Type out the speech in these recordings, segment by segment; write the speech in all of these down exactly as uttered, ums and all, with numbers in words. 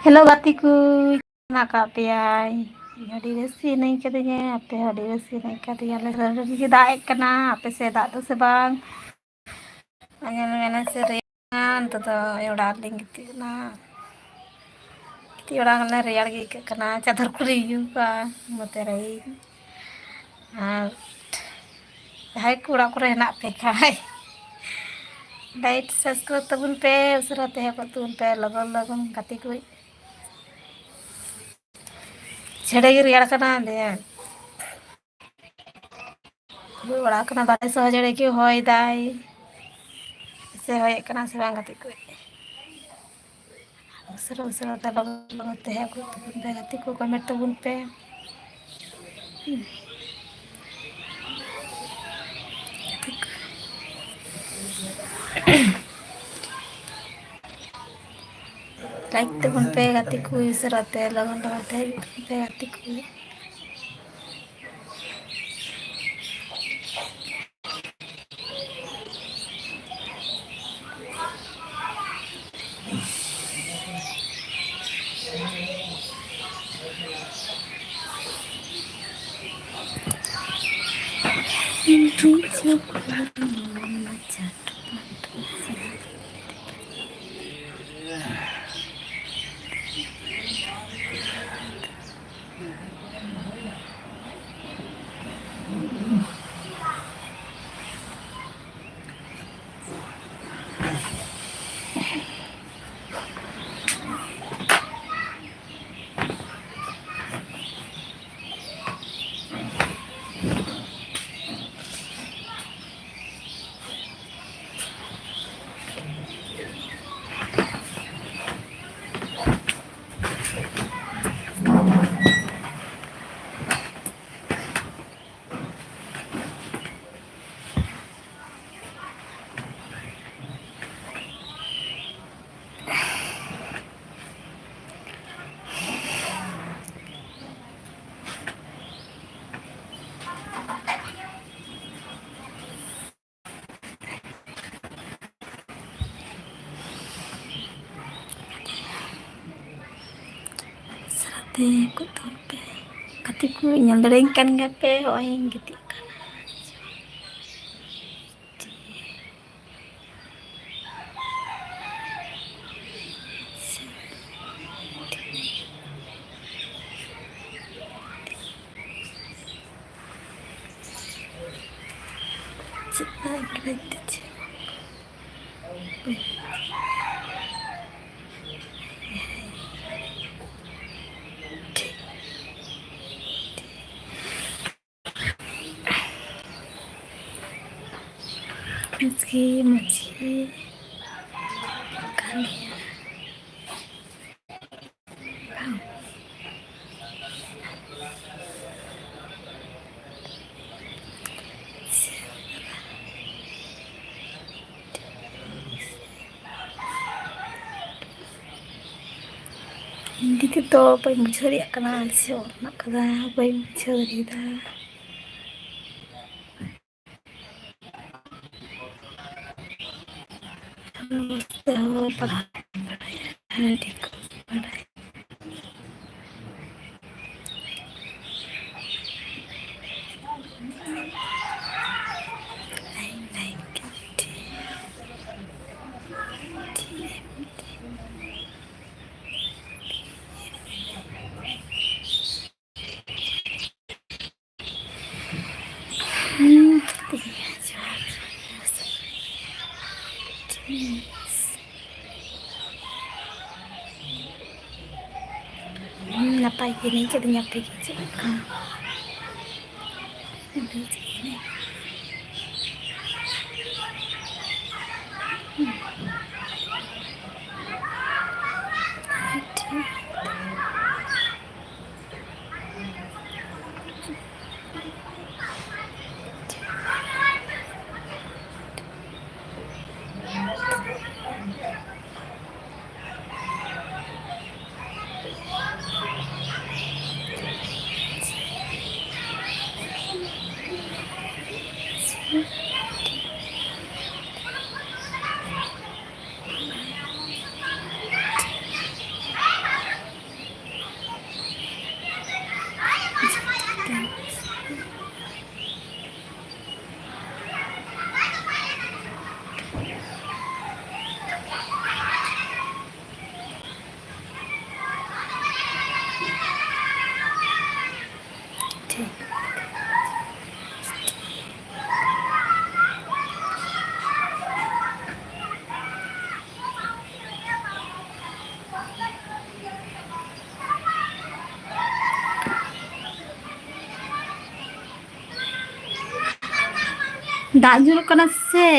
Hello ᱜᱟᱛᱮ ᱠᱚ, ᱢᱮᱱᱟᱜ ᱟᱠᱟᱫ ᱯᱮᱭᱟ? ᱤᱧ ᱟᱹᱰᱤ ᱵᱮᱥ ᱜᱮ ᱦᱤᱱᱟᱹᱧ ᱠᱟᱹᱫᱤᱧᱟ, ᱟᱯᱮ ᱦᱚᱸ ᱟᱹᱰᱤ ᱵᱮᱥ ᱜᱮ ᱦᱮᱱᱟᱜ ᱟᱠᱟᱫ ᱯᱮᱭᱟ᱾ ᱟᱞᱮ ᱥᱮᱫ ᱫᱟᱜ ᱮᱫ ᱠᱟᱱᱟ, ᱟᱯᱮ ᱥᱮᱫ ᱫᱟᱜ ᱫᱚ ᱥᱮ ᱵᱟᱝ? ᱟᱸᱡᱚᱢ ᱢᱮ ᱥᱮ ᱨᱮᱭᱟᱲ ᱠᱟᱱᱟ, ᱱᱤᱛᱚᱜ ᱫᱚ ᱚᱲᱟᱜ ᱨᱮᱞᱤᱧ ᱜᱤᱛᱤᱡ ᱮᱱᱟ᱾ ᱜᱤᱛᱤᱡ ᱚᱲᱟᱜ ᱨᱮ ᱨᱮᱭᱟᱲ ᱜᱮ ᱟᱹᱭᱠᱟᱹᱜ ᱠᱟᱱᱟ, ᱪᱟᱫᱚᱨ ᱠᱚᱞᱤᱧ ᱤᱭᱩ ᱠᱟᱜᱼᱟ ᱱᱚᱛᱮ ᱨᱮ᱾ ᱟᱨ ᱡᱟᱦᱟᱸᱭ ᱠᱚ ᱚᱲᱟᱜ ᱠᱚᱨᱮ ᱦᱮᱱᱟᱜ ᱯᱮ ᱠᱷᱟᱡ, ᱞᱟᱭᱤᱠ ᱥᱟᱵᱥᱠᱨᱟᱭᱤᱵ ᱛᱟᱵᱚᱱ ᱯᱮ, ᱩᱥᱟᱹᱨᱟ ᱛᱮ ᱦᱮᱡ ᱠᱚᱜ ᱛᱟᱵᱚᱱ ᱯᱮ, ᱞᱚᱜᱚᱱ ᱞᱚᱜᱚᱱ ᱜᱟᱛᱮ ᱠᱚ᱾ ᱡᱷᱮᱲᱮ ᱜᱮ ᱨᱮᱭᱟᱲ ᱠᱟᱱᱟ, ᱫᱮ᱾ ᱦᱩᱭ ᱵᱟᱲᱟ ᱠᱟᱱᱟ ᱵᱟᱨᱦᱮ ᱥᱚᱦᱚ ᱡᱷᱮᱲᱮ ᱜᱮ ᱦᱚᱭ ᱫᱟᱭ᱾ ᱥᱮ ᱦᱚᱭᱮᱫ ᱠᱟᱱᱟ ᱥᱮ ᱵᱟᱝ ᱜᱟᱛᱮ ᱠᱚ? ᱩᱥᱟᱹᱨᱟ ᱩᱥᱟᱹᱨᱟ ᱛᱮ ᱞᱚᱜᱚᱱ ᱞᱚᱜᱚᱱ ᱛᱮ ᱦᱮᱡ ᱜᱚᱫ ᱛᱟᱵᱚᱱ ᱯᱮ ᱜᱟᱛᱮ ᱠᱚ, ᱠᱚᱢᱮᱱᱴ ᱛᱟᱵᱚᱱ ᱯᱮ᱾ ᱞᱟᱭᱤᱠ ᱛᱟᱵᱚᱱ ᱯᱮ ᱜᱟᱛᱮ ᱠᱚ, ᱩᱥᱟᱹᱨᱟ ᱛᱮ ᱞᱚᱜᱚᱱ ᱞᱚᱜᱚᱱ ᱛᱮ ᱦᱤᱡᱩᱜ ᱛᱟᱵᱚᱱ ᱯᱮ ᱜᱟᱛᱮ ᱠᱚ᱾ ᱛᱮ ᱠᱚ ᱛᱚᱞ ᱯᱮ᱾ ᱜᱟᱛᱮ ᱠᱚ, ᱧᱮᱞ ᱫᱟᱲᱮᱭᱟᱹᱧ ᱠᱟᱱ ᱜᱮᱭᱟ ᱯᱮ, ᱦᱚᱸᱜᱼᱚᱭ ᱤᱧ ᱜᱤᱛᱤᱡ ᱠᱟᱱᱟ᱾ ᱪᱮᱫ ᱞᱟᱹᱜᱤᱫ ᱛᱮ ᱪᱮᱫ? ᱢᱟᱹᱡᱷᱤ, ᱢᱟᱹᱡᱷᱤ ᱠᱟᱱ ᱜᱮᱭᱟ᱾ ᱦᱤᱱᱫᱤ ᱛᱮᱫᱚ ᱵᱟᱹᱧ ᱵᱩᱡᱷᱟᱹᱣ ᱫᱟᱲᱮᱭᱟᱜ ᱠᱟᱱᱟ, ᱪᱮᱫ ᱚᱞ ᱢᱮᱱᱟᱜ ᱠᱟᱫᱟ, ᱵᱟᱹᱧ ᱵᱩᱡᱷᱟᱹᱣ ᱫᱟᱲᱮᱭᱟᱫᱟ᱾ ᱢᱚᱡᱽ ᱛᱮᱦᱚᱸ ᱯᱟᱲᱦᱟᱣ ᱵᱟᱲᱟᱭᱟ, ᱴᱷᱤᱠ ᱵᱟᱲᱟᱭᱟ᱾ ᱱᱟᱯᱟᱭ ᱜᱮ ᱮᱱᱮᱡ ᱠᱟᱹᱫᱟᱹᱧ, ᱟᱯᱮ ᱜᱮ ᱪᱮᱫ ᱞᱮᱠᱟ? ᱫᱟᱜ ᱧᱩᱨᱩᱜ ᱠᱟᱱᱟ ᱥᱮ?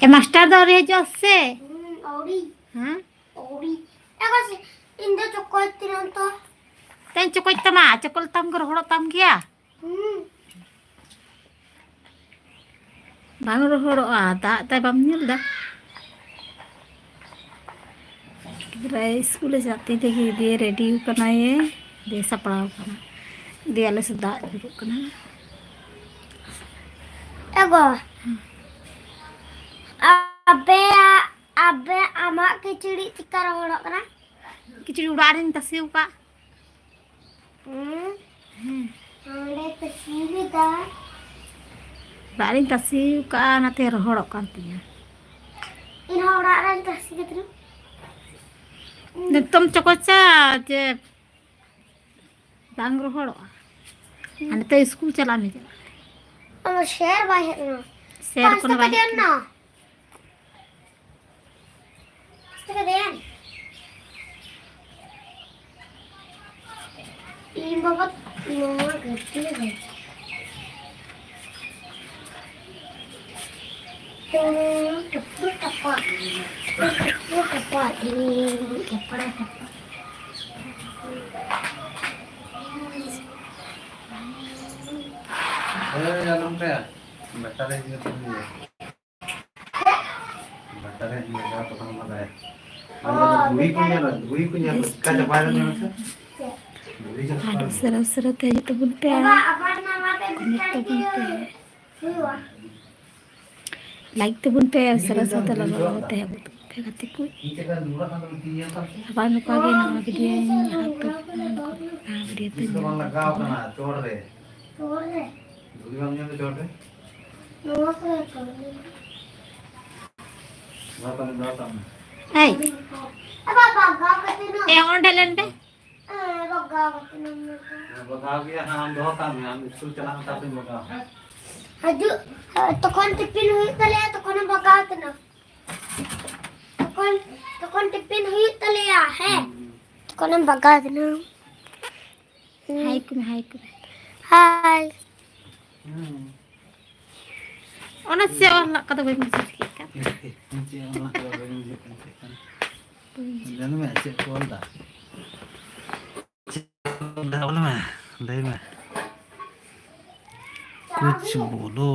ᱮ, ᱢᱟᱥᱴᱟᱨ ᱫᱚ ᱟᱹᱣᱨᱤ ᱦᱤᱡᱩᱜᱼᱟ ᱥᱮ? ᱦᱩᱸ, ᱟᱹᱣᱨᱤ᱾ ᱦᱮᱸ? ᱟᱹᱣᱨᱤ᱾ ᱮ, ᱵᱟᱥ, ᱤᱧ ᱫᱚ ᱪᱚᱠᱚᱡ ᱛᱤᱱᱟᱹᱜ ᱛᱚ᱾ ᱛᱮᱧ ᱪᱚᱠᱚᱡ ᱛᱟᱢᱟ, ᱪᱚᱠᱚᱞ ᱛᱟᱢ ᱜᱮ ᱨᱚᱦᱚᱲᱚᱜ ᱛᱟᱢ ᱜᱮᱭᱟ᱾ ᱦᱩᱸ᱾ ᱵᱟᱝ ᱨᱚᱦᱚᱲᱚᱜᱼᱟ, ᱫᱟᱜ ᱫᱟᱭ, ᱵᱟᱢ ᱧᱮᱞ ᱫᱟ? ᱜᱤᱫᱽᱨᱟᱹ ᱥᱠᱩᱞᱮ ᱪᱟᱞᱟᱜ ᱛᱤᱧ ᱛᱮᱜᱮ ᱫᱤᱭᱮ ᱨᱮᱰᱤ ᱠᱟᱱᱟᱭ, ᱫᱤᱭᱮ ᱥᱟᱯᱲᱟᱣ ᱠᱟᱱᱟ, ᱫᱤᱭᱮ ᱟᱞᱮ ᱥᱮᱫ ᱫᱟᱜ ᱧᱩᱨᱩᱜ ᱠᱟᱱᱟ᱾ ᱮ ᱜᱚ, ᱟᱯᱮᱭᱟᱜ, ᱟᱯᱮ, ᱟᱢᱟᱜ ᱠᱤᱪᱨᱤᱡ ᱪᱤᱠᱟ ᱨᱚᱦᱚᱲᱚᱜ ᱠᱟᱱᱟ? ᱠᱤᱪᱨᱤᱡ ᱚᱲᱟᱜ ᱨᱤᱧ ᱛᱟᱥᱮ ᱟᱠᱟᱫ᱾ ᱦᱩᱸ᱾ ᱦᱮᱸ᱾ ᱚᱸᱰᱮ ᱛᱟᱥᱮ ᱞᱮᱫᱟ᱾ ᱚᱲᱟᱜ ᱨᱤᱧ ᱛᱟᱥᱮ ᱟᱠᱟᱫᱼᱟ, ᱚᱱᱟᱛᱮ ᱨᱚᱦᱚᱲᱚᱜ ᱠᱟᱱ ᱛᱤᱧᱟᱹ᱾ ᱤᱧ ᱦᱚᱸ ᱚᱲᱟᱜ ᱨᱤᱧ ᱛᱟᱥᱮ ᱠᱮᱫᱟ᱾ ᱱᱤᱛᱚᱝ ᱪᱚᱠᱚᱡᱟ ᱡᱮ ᱵᱟᱝ ᱨᱚᱦᱚᱲᱚᱜᱼᱟ᱾ ᱟᱨ ᱱᱤᱛᱚᱜ ᱥᱠᱩᱞ ᱪᱟᱞᱟᱜ ᱢᱮ, ᱪᱟᱞᱟᱜ ᱢᱮ᱾ ᱟᱢᱟᱜ ᱥᱮᱨ ᱵᱟᱭ ᱦᱮᱡ ᱞᱮᱱᱟ᱾ ᱥᱮᱨ ᱯᱟᱸᱪ ᱠᱚᱱᱚ ᱴᱟᱠᱟ ᱵᱟᱭ ᱦᱮᱡ ᱫᱮᱱ ᱞᱮᱱᱟ᱾ ᱱᱟ᱾ ᱯᱟᱸᱪ ᱴᱟᱠᱟ ᱫᱮᱱ᱾ ᱤᱧ ᱵᱟᱵᱟ ᱱᱚᱣᱟ ᱜᱟᱹᱰᱤ ᱨᱮ᱾ ᱦᱳᱭ, ᱟᱞᱚᱢ ᱠᱟᱭᱟ᱾ ᱵᱮᱴᱟᱨᱤ ᱤᱭᱟᱹ ᱛᱟᱦᱮᱱ ᱜᱮᱭᱟ᱾ ᱵᱮᱴᱟᱨᱤ ᱤᱭᱟᱹ ᱛᱚᱠᱷᱚᱱ ᱢᱟ ᱫᱟᱭᱟ᱾ ᱟᱨ ᱫᱷᱩᱲᱤ ᱠᱚ ᱧᱮᱞᱟ, ᱫᱷᱩᱲᱤ ᱠᱚ ᱧᱮᱞᱟ, ᱪᱤᱠᱟ ᱪᱟᱵᱟᱭᱮᱱᱟ ᱢᱟᱥᱮ? ᱫᱷᱩᱲᱤ ᱧᱮᱞ ᱟᱨ ᱩᱥᱟᱹᱨᱟ ᱩᱥᱟᱹᱨᱟ ᱛᱮ ᱦᱤᱡᱩᱜ ᱛᱟᱵᱚᱱ ᱯᱮ᱾ ᱠᱚᱢᱮᱱᱴ ᱛᱟᱵᱚᱱ ᱯᱮ᱾ ᱞᱟᱭᱤᱠ ᱛᱟᱵᱚᱱ ᱯᱮ, ᱩᱥᱟᱹᱨᱟ ᱩᱥᱟᱹᱨᱟ ᱛᱮ ᱞᱚᱞᱚ ᱞᱚᱞᱚ ᱛᱮ ᱦᱤᱡᱩᱜ ᱛᱟᱵᱚᱱ ᱯᱮ ᱜᱟᱛᱮ ᱠᱚ᱾ ᱟᱵᱟᱨ ᱱᱚᱝᱠᱟ ᱜᱮ ᱱᱟᱣᱟ ᱵᱷᱤᱰᱤᱭᱳ ᱤᱧ ᱟᱲᱟᱜ ᱛᱟᱵᱚᱱᱟ, ᱱᱚᱣᱟ ᱵᱷᱤᱰᱤᱭᱳ ᱯᱮ ᱧᱮᱞ ᱛᱟᱵᱚᱱᱟ᱾ ᱫᱷᱩᱲᱤ ᱵᱟᱢ ᱧᱟᱢ ᱫᱟ ᱪᱚᱴ ᱨᱮ? ᱱᱚᱣᱟ ᱠᱚ ᱦᱟᱛᱟᱣ ᱢᱮ᱾ ᱱᱚᱣᱟ ᱠᱚ ᱦᱟᱛᱟᱣ ᱢᱮ᱾ ᱮᱭ᱾ ᱟᱵᱟ ᱵᱟᱜᱟᱣ ᱠᱟᱛᱮ ᱱᱚ᱾ ᱮ, ᱚᱸᱰᱮ ᱞᱮᱱ ᱯᱮ᱾ ᱮ, ᱵᱟᱜᱟᱣ ᱠᱟᱛᱮ ᱱᱚ᱾ ᱦᱮᱸ, ᱵᱟᱜᱟᱣ ᱜᱮᱭᱟ, ᱦᱟᱸᱜ ᱟᱢ ᱫᱚᱦᱚ ᱠᱟᱜ ᱢᱮ, ᱟᱢ ᱥᱠᱩᱞ ᱪᱟᱞᱟᱜ ᱢᱮ, ᱛᱟᱨᱯᱚᱨᱮᱧ ᱵᱟᱜᱟᱣᱟ᱾ ᱦᱤᱡᱩᱜ, ᱛᱚᱠᱷᱚᱱ ᱴᱤᱯᱤᱱ ᱦᱩᱭᱩᱜ ᱛᱟᱞᱮᱭᱟ, ᱛᱚᱠᱷᱚᱱᱮᱢ ᱵᱟᱜᱟᱣ ᱛᱮᱱᱟ᱾ ᱛᱚᱠᱷᱚᱱ, ᱛᱚᱠᱷᱚᱱ ᱴᱤᱯᱤᱱ ᱦᱩᱭᱩᱜ ᱛᱟᱞᱮᱭᱟ, ᱦᱮᱸ᱾ ᱦᱩᱸ᱾ ᱛᱚᱠᱷᱚᱱᱮᱢ ᱵᱟᱜᱟᱣ ᱛᱮᱱᱟ᱾ ᱦᱟᱭ ᱠᱚ ᱢᱮ, ᱦᱟᱭ ᱠᱚ ᱢᱮ᱾ ᱦᱟᱭ᱾ ᱦᱩᱸ᱾ ᱚᱱᱟ ᱪᱮᱫ ᱚᱞ ᱞᱟᱜ ᱠᱟᱫᱟ ᱵᱟᱹᱧ ᱵᱩᱡᱷᱟᱹᱣ ᱴᱷᱤᱠ ᱠᱟᱱ᱾ ᱪᱮᱫ ᱚᱞ ᱞᱟᱜ ᱠᱟᱫᱟ ᱵᱟᱹᱧ ᱵᱩᱡᱷᱟᱹᱣ ᱠᱟᱱ ᱛᱟᱦᱮᱸ ᱠᱟᱱᱟ᱾ ᱵᱟᱹᱧ ᱵᱩᱡᱷᱟᱹᱣ᱾ ᱧᱮᱞ ᱢᱮ ᱪᱮᱫ ᱠᱚ ᱚᱞ ᱫᱟ᱾ ᱪᱮᱫ ᱠᱚ ᱚᱞ ᱫᱟ ᱚᱞ ᱢᱮ, ᱞᱟᱹᱭ ᱢᱮ᱾ ᱠᱩᱪ ᱵᱳᱞᱳ᱾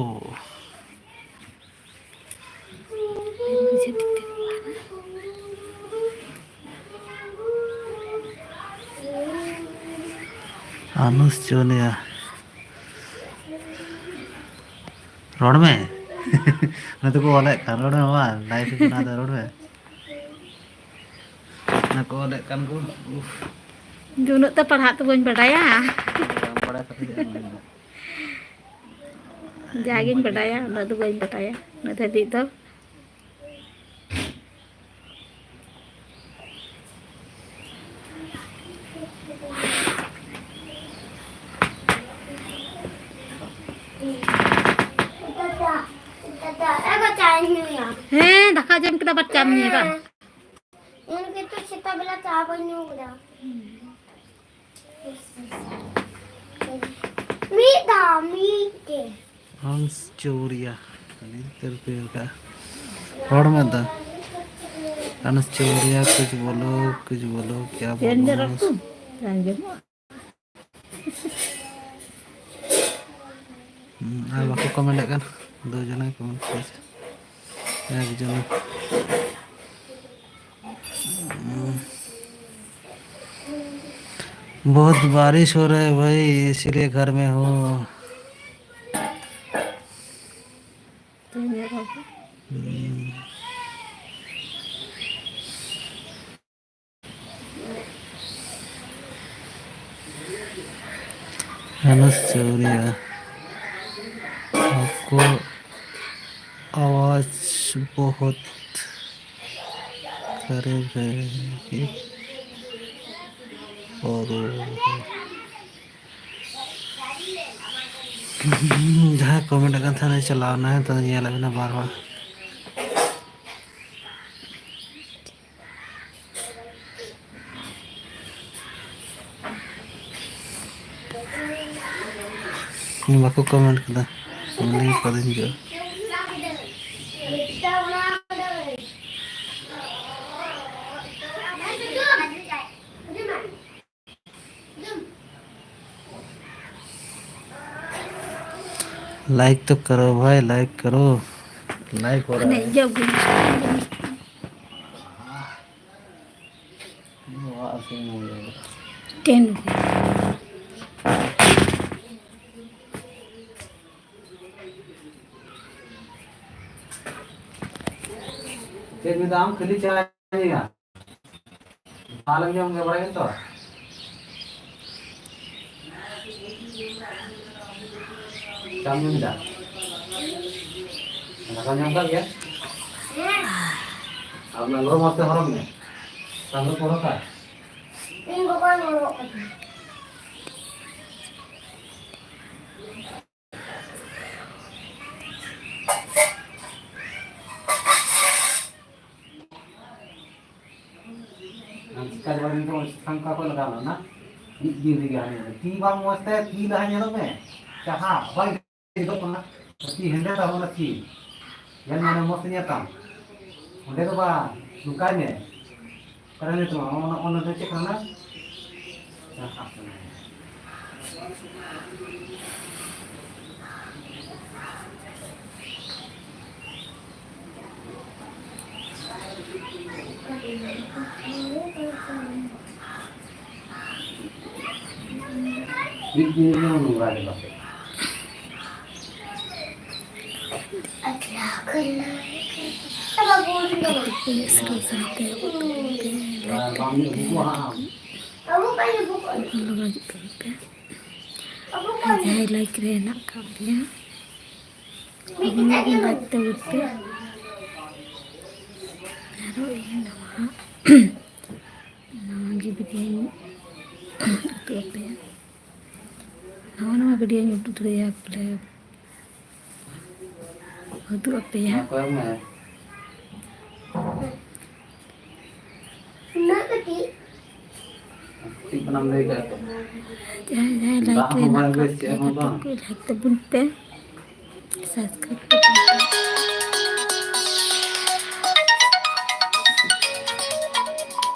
ᱟᱱᱩᱥ ᱪᱚᱱᱤᱭᱟ᱾ ᱨᱚᱲ ᱢᱮ᱾ ᱱᱚᱛᱮ ᱠᱚ ᱚᱞᱮᱫ ᱠᱟᱱ, ᱨᱚᱲ ᱢᱮ ᱢᱟ, ᱞᱟᱭᱤᱵᱷ ᱨᱮ ᱢᱮᱱᱟᱜ ᱫᱚ, ᱨᱚᱲ ᱢᱮ᱾ ᱚᱱᱟ ᱠᱚ ᱚᱞᱮᱫ ᱠᱟᱱ ᱠᱚ, ᱩᱯᱷ᱾ ᱤᱧ ᱫᱚ ᱩᱱᱟᱹᱜ ᱛᱚ ᱯᱟᱲᱦᱟᱜ ᱫᱚ ᱵᱟᱹᱧ ᱵᱟᱰᱟᱭᱟ᱾ ᱵᱟᱢ ᱵᱟᱲᱟᱭ ᱠᱷᱟᱹᱛᱤᱨ ᱪᱮᱫ ᱮᱢ ᱢᱮᱱᱫᱟ? ᱡᱟᱜᱤᱧ ᱵᱟᱰᱟᱭᱟ, ᱩᱱᱟᱹᱜ ᱫᱚ ᱵᱟᱹᱧ ᱵᱟᱰᱟᱭᱟ, ᱩᱱᱟᱹᱜ ᱫᱷᱟᱹᱵᱤᱡ ᱫᱚ᱾ ᱦᱮᱸ, ᱫᱟᱠᱟ ᱡᱚᱢ ᱠᱮᱫᱟ, ᱟᱵᱟᱨ ᱪᱟᱢ ᱧᱩᱭᱟ ᱵᱟᱝ? ᱤᱧ ᱠᱤᱱᱛᱩ ᱥᱮᱛᱟᱜ ᱵᱮᱞᱟ ᱪᱟ ᱵᱟᱹᱧ ᱧᱩ ᱠᱮᱫᱟ᱾ ᱢᱤᱫ ᱫᱷᱟᱣ, ᱢᱤᱫ ᱜᱮ᱾ ᱦᱚᱸᱥ ᱪᱳᱨᱤᱭᱟ᱾ ᱛᱤᱨᱯᱤ ᱟᱠᱟᱫ ᱦᱚᱲ ᱢᱮ ᱫᱚ᱾ ᱟᱱᱩᱥ ᱪᱟᱣᱨᱤᱭᱟ, ᱠᱩᱪ ᱵᱚᱞᱚ, ᱠᱩᱪ ᱵᱚᱞᱚ, ᱠᱭᱟ ᱪᱮᱱ ᱵᱚᱞᱚ? ᱡᱟᱨᱟ ᱠᱚ ᱟᱸᱡᱚᱢᱚᱜᱼᱟ᱾ ᱦᱩᱸ, ᱟᱨ ᱵᱟᱠᱚ ᱠᱚᱢᱮᱱᱴ ᱮᱫ ᱠᱟᱱ, ᱫᱩ ᱡᱚᱱᱟ ᱠᱚᱢᱮᱱᱴ ᱠᱮᱫᱟ᱾ ᱮᱠ ᱡᱚᱱᱟ᱾ बहुत बारिश हो रहा है भाई, इसीलिए घर में हूँ। अनस चौरिया, आपको आवाज़ बहुत खराब है कि? और ᱡᱟᱦᱟᱸᱭ ᱠᱚᱢᱮᱱᱴ ᱟᱠᱟᱱ ᱛᱟᱦᱮᱱᱟ, ᱪᱟᱞᱟᱣ ᱮᱱᱟ, ᱱᱤᱛᱚᱜ ᱫᱚ ᱧᱮᱞ ᱟᱵᱤᱱᱟ ᱵᱟᱨ ᱦᱚᱲ᱾ ᱵᱟᱠᱚ ᱠᱚᱢᱮᱱᱴ ᱠᱟᱫᱟ, ᱞᱟᱹᱭ ᱠᱟᱫᱟᱹᱧ ᱡᱮ लाइक तो करो भाई, लाइक करो। लाइक हो रहा है। ᱪᱮᱱ ᱪᱮᱫ ᱢᱮᱱᱫᱟ ᱟᱢ? ᱠᱷᱟᱹᱞᱤ ᱪᱟ ᱧᱩᱭᱟ? ᱫᱟᱞᱮᱢ ᱡᱚᱢ ᱜᱮ ᱵᱟᱲᱟᱭ ᱜᱮᱛᱚ? ᱪᱟᱢ ᱧᱩᱭ ᱫᱟ? ᱫᱟᱠᱟᱢ ᱡᱚᱢ ᱠᱟᱜ ᱜᱮᱭᱟ? ᱟᱨ ᱚᱱᱟ ᱞᱳ ᱢᱚᱡᱽ ᱛᱮ ᱦᱚᱨᱚᱜ ᱢᱮ᱾ ᱪᱟᱸᱫᱳ ᱠᱚ ᱦᱚᱨᱚᱜᱟ᱾ ᱟᱢ ᱪᱤᱠᱟ ᱪᱟᱵᱟ ᱞᱮᱱ ᱛᱟᱢᱟ, ᱥᱟᱥᱟᱝ ᱠᱚ ᱞᱟᱜᱟᱣ ᱞᱮᱱᱟ᱾ ᱢᱤᱫ ᱫᱤᱱ ᱨᱮᱜᱮ ᱦᱟᱱᱮ ᱛᱤ ᱵᱟᱝ ᱢᱚᱡᱽ ᱛᱮ, ᱛᱤ ᱞᱟᱦᱟ ᱧᱮᱞᱚᱜ ᱢᱮ᱾ ᱪᱟᱦᱟ ᱵᱟᱝ ᱧᱮᱞᱚᱜ ᱠᱟᱱᱟ᱾ ᱛᱤ ᱦᱮᱸᱫᱮ ᱛᱟᱢ, ᱚᱱᱟ ᱛᱤ᱾ ᱧᱮᱞ ᱢᱮ, ᱚᱱᱟ ᱢᱚᱡᱽ ᱛᱮ ᱧᱮᱞ ᱛᱟᱢ᱾ ᱚᱸᱰᱮ ᱫᱚ ᱵᱟᱝ, ᱱᱚᱝᱠᱟᱭ ᱢᱮ᱾ ᱚᱠᱟᱨᱮ ᱞᱟᱹᱭ ᱛᱟᱢᱟ? ᱚᱱᱟ, ᱚᱱᱟ ᱫᱚ ᱪᱮᱫ ᱠᱟᱱᱟ? ᱢᱤᱫ ᱫᱤᱱ ᱨᱮᱦᱚᱸ ᱱᱚᱝᱨᱟ ᱜᱮ ᱵᱟᱝ᱾ ᱠᱟᱹᱴᱤᱡ ᱠᱚ ᱮᱱᱮᱡ ᱥᱮᱨᱮᱧ ᱥᱟᱶᱛᱮ ᱩᱛᱩ ᱠᱚᱯᱮ, ᱞᱟᱭᱤᱠ ᱛᱟᱵᱚᱱ ᱯᱮ, ᱞᱚᱜᱚᱱ ᱞᱚᱜᱚᱱ ᱦᱤᱡᱩᱜ ᱛᱟᱵᱚᱱ ᱯᱮ᱾ ᱟᱨ ᱡᱟᱦᱟᱸᱭ ᱞᱟᱭᱤᱠ ᱨᱮ ᱦᱮᱱᱟᱜ ᱟᱠᱟᱫ ᱯᱮᱭᱟ, ᱟᱵᱚ ᱞᱟᱹᱜᱤᱫ ᱞᱟᱭᱤᱠ ᱛᱟᱵᱚᱱ ᱯᱮ᱾ ᱟᱨᱚ ᱤᱧ ᱱᱟᱣᱟ, ᱱᱟᱣᱟ ᱜᱮ ᱵᱷᱤᱰᱤᱭᱳᱧ ᱩᱫᱩᱜ ᱟᱯᱮᱭᱟ᱾ ᱱᱟᱣᱟ ᱱᱟᱣᱟ ᱵᱷᱤᱰᱤᱭᱳᱧ ᱩᱫᱩᱜ ᱫᱟᱲᱮᱭᱟᱜᱼᱟ ᱵᱚᱞᱮ᱾ ᱩᱫᱩᱜ ᱟᱯᱮᱭᱟ᱾ ᱚᱱᱟ ᱠᱚ ᱮᱢ ᱢᱮ᱾ ᱩᱱᱟᱹᱜ ᱠᱟᱹᱴᱤᱡ᱾ ᱠᱟᱹᱴᱤᱡ ᱠᱷᱚᱱᱟᱜ ᱮᱢ ᱞᱟᱹᱭ ᱠᱟᱜ ᱛᱚ᱾ ᱡᱟᱦᱟᱸᱭ ᱡᱟᱦᱟᱸᱭ ᱫᱟᱜ ᱞᱟᱭᱤᱠ ᱨᱮ ᱦᱚᱸ ᱵᱟᱭ ᱦᱮᱱᱟᱜ ᱟᱹᱜᱩᱭᱟ, ᱠᱟᱜ ᱪᱮᱫ ᱯᱮᱭᱟ, ᱦᱚᱸ ᱠᱟᱹᱴᱤᱡ ᱵᱟᱝ᱾ ᱠᱚ ᱞᱟᱭᱤᱠ ᱛᱟᱵᱚᱱ ᱯᱮ, ᱥᱟᱵᱥᱠᱨᱟᱭᱤᱵ ᱛᱟᱵᱚᱱ ᱯᱮ᱾